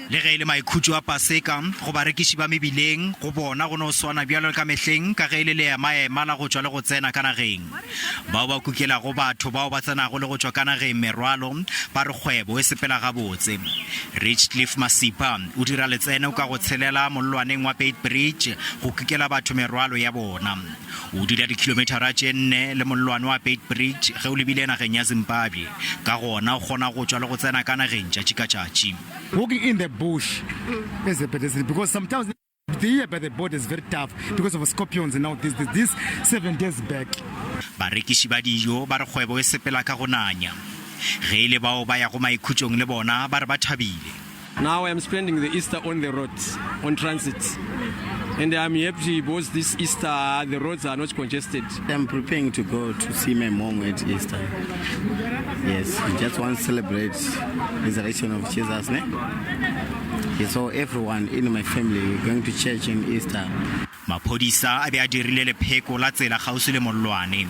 Le ge e le maikhutšo a Paseka, go barekiši ba mebileng, go bona go no swana bjalo le ka mehleng ka ge e le leemaema la go tšwa le go tsena ka nageng. Bao ba kukelago batho bao ba tsenago le go tšwa ka nageng merwalo ba re kgwebo e sepela gabotse. Richcliff Masipa o dira letseno ka go tshelela mollwaneng wa Beitbridge go kukela batho merwalo ya bona. O dula dikhilomethara tše nne le mollwane wa Beitbridge ge o lebile nageng ya Zimbabwe, ka gona o kgona go tšwa le go tsena ka nageng tšatši ka tšatši. Walking in the bush as a pedestrian because sometimes the year by the border is very tough because of scorpions and all this, this, this 7 days back. Barekiši ba dijo ba re kgwebo e sepela ka go nanya. Ge e le bao ba yago maikhutšong le bona ba re ba thabile. Now I am spending the Easter on the roads, on transit. And I'm happy because this Easter the roads are not congested. I'm preparing to go to see my mom at Easter. Yes, we just want to celebrate resurrection of Jesus. Ne? So everyone in my family we're going to church in Easter. Maphodisa a be a dirile lepheko la tsela kgauswi le mollwane.